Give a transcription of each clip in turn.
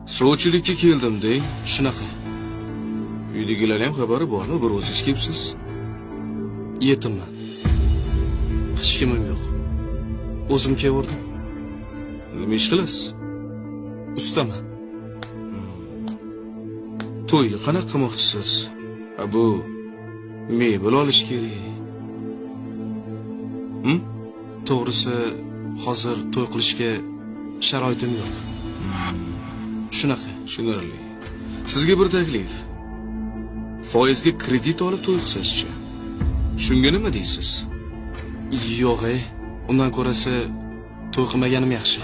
Sovchilikka keldim deng. Shunaqa. Uydagilarning ham xabari bormi? Bir o'zingiz kelibsiz. Yetimman. Hech kimim yo'q. O'zim kelaverdim. Nima ish qilasiz? Ustaman. To'yni qanaqa qilmoqchisiz? Ha, bu mebel olish kerak. To'g'risi, hozir to'y qilishga sharoitim yo'q. Shunaqa. Tushunarli. Sizga bir taklif. Foizga kredit olib to'y qilsangizchi? Shunga nima deysiz? Yo'q, ey. Undan ko'rasi to'y qilmaganim yaxshi.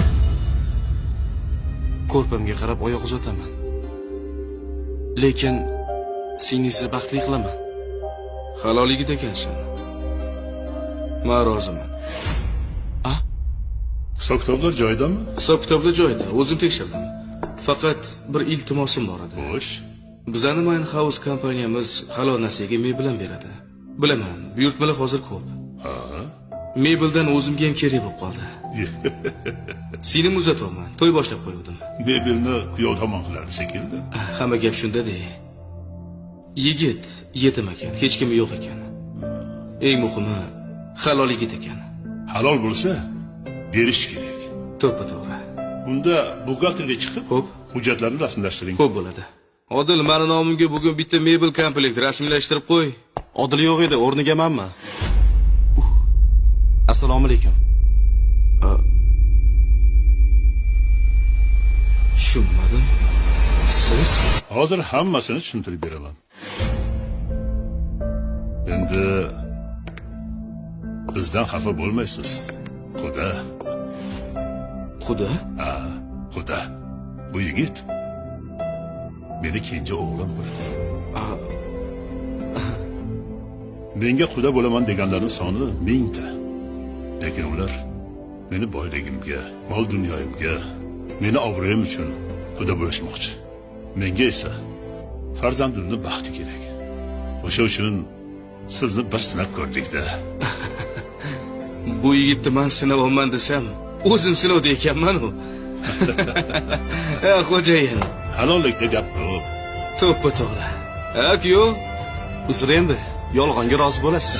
Ko'rpamga qarab oyoq uzataman. Lekin singlisini baxtli qilaman. Halol yigit ekansan. Men roziman. A? Hisob kitoblar joyidami? Hisob kitoblar joyida, o'zim tekshirdim. Faqat bir iltimosim bor edi. Xo'sh. Bizani Mine House kompaniyamiz halol nasiyaga mebel ham beradi. Bilaman, buyurtmalar hozir ko'p. Ha. Mebeldan o'zimga ham kerak bo'lib qoldi. Singlimni uzatyapman. To'y boshlab qo'yuvdim. Mebelni kuyov tomon qilardi shekilli. Hamma gap shunda-de. Yigit yetim ekan, hech kimi yo'q ekan. Eng muhimi, halol yigit ekan. Halol bo'lsa, berish kerak. To'ppa to'g'ri. Unda buxgalterga chiqib, Xo'p. hujjatlarni rasmiylashtiring. Xo'p bo'ladi. Odil, mani nomimga bugun bitta mebel komplekt rasmiylashtirib qo'y. Odil yo'q edi, o'rniga manmi? Assalomu alaykum. Tushunmadim. Siz? Hozir hammasini tushuntirib beraman. Endi bizdan xafa bo'lmaysiz. Quda, Quda? Ha, quda. Bu yigit meni kenja o'g'lim bo'ladi. Menga quda bo'laman deganlarning soni mingta. Lekin ular meni boyligimga, mol dunyoyimga, meni obro'yim uchun quda bo'lishmoqchi. Menga esa farzandimni baxti kerak. O'sha uchun sizni bir sinab ko'rdikda. Bu yigitni man sinayapman desam, o'zim sinovda ekanman-u. Ha, xo'jayin. Halollikda gap ko'p. To'ppa to'g'ri. Ha, kuyov? Uzr endi, yolg'onga rozi bo'lasiz.